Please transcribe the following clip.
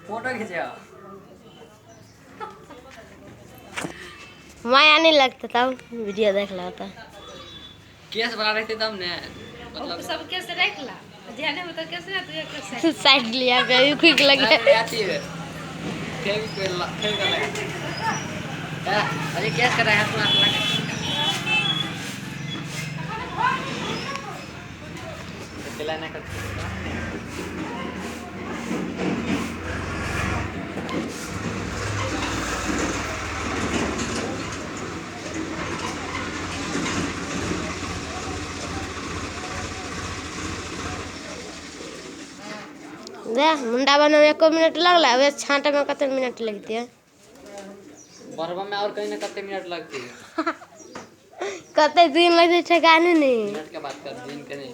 Photo खींचे। माया नहीं लगता तब वीडियो देख ला होता। केस बना रहे थे तब ने मतलब सब कैसे रख ला ध्यान में तो कैसे ना तुझे कैसे साइड लिया फेविक्विक लगे आती है फेविक्विक फेविकॉल लगा। अरे केस कर रहा है तू हाथ लगा चलाना कर। दे मुंडा बनने में 1 मिनट लगला, वे छांटे में कितने मिनट लगती है? बरबा में और कहीं ना कितने मिनट लगती है? कते दिन लगते ठेकाने नहीं। मिनट के बात कर, दिन के नहीं।